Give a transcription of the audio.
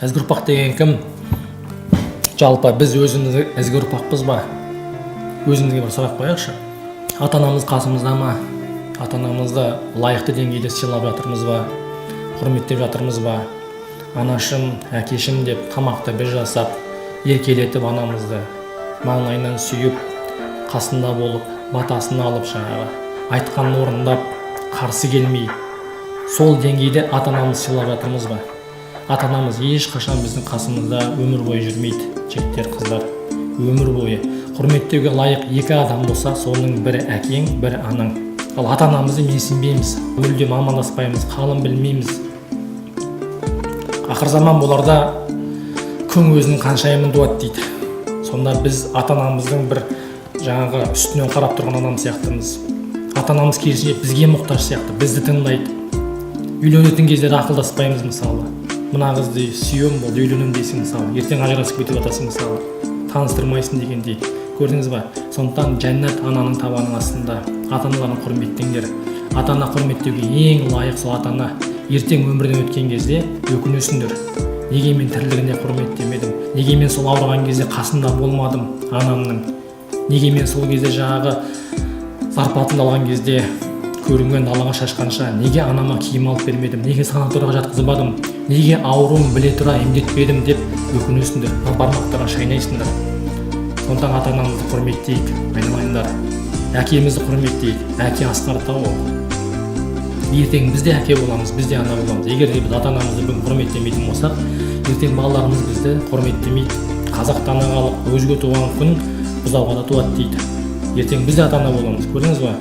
Ізгі ұрпақ деген кім? Жалпы біз өзіміз ізгі ұрпақпыз ба? Өзімізге бір сұрақ қояйықшы. Ата анамыз қасымызда ма? Ата анамызды лайықты деңгейде сыйлап жатырмыз ба, құрметтеп жатырмыз ба? Анашым, әкешім деп тамақты біз жасап, еркелетіп, анамызды маңайынан сүйіп, қасында болып, батасын алып, жаңағы айтқанын орындап, қарсы келмей, сол деңгейде ата анамызды сыйлап жатырмыз ба? Ата анамыз ешқашан біздің қасымызда өмір бойы жүрмейді, жігіттер, қыздар. Өмір бойы құрметтеуге лайық екі адам болса, соның бірі әкең, бірі анаң. Ал ата анамызды менсінбейміз, мүлдем амандаспаймыз, қалын білмейміз. Ақыр заман боларда күң өзінің қаншайымын туады дейді. Сонда біз ата анамыздың бір жаңағы үстінен қарап тұрған адам сияқтымыз. Ата анамыз керісінше бізге мұқтаж сияқты, бізді тыңдайды. Үйленетін кезде де ақылдаспаймыз. Мысалы, мына қызды сүйемін, болды, үйленемін дейсің. Мысалы, ертең ажырасып кетіп жатасың, мысалы, таныстырмайсың дегендей. Көрдіңіз ба? Сондықтан жәннат ананың табанының астында. Ата аналарын құрметтеңдер. Ата ана құрметтеуге ең лайық сол ата ана. Ертең өмірден өткен кезде өкінесіңдер: неге мен тірлігінде құрметтемедім, неге мен сол ауырған кезде қасында болмадым анамның, неге мен сол кезде жаңағы зарплатамды алған кезде көрінген далаға шашқанша неге анама киім алып бермедім, неге санаторийға жатқызбадым, неге ауруын біле тұра емдетпедім деп өкінесіңдер, бармақтарын шайнайсыңдар. Сондықтан ата анамызды құрметтейік, айналайындар. Әкемізді құрметтейік. Әке асқар тау ол. Ертең біз де әке боламыз, біз де ана боламыз. Егер де біз ата анамызды бүгін құрметтемейтін болсақ, ертең балаларымыз бізді құрметтемейді. Қазақта халық: «Өзге туған күн бұзауға да туады», – дейді. Ертең біз де ата ана боламыз, көрдіңіз ба?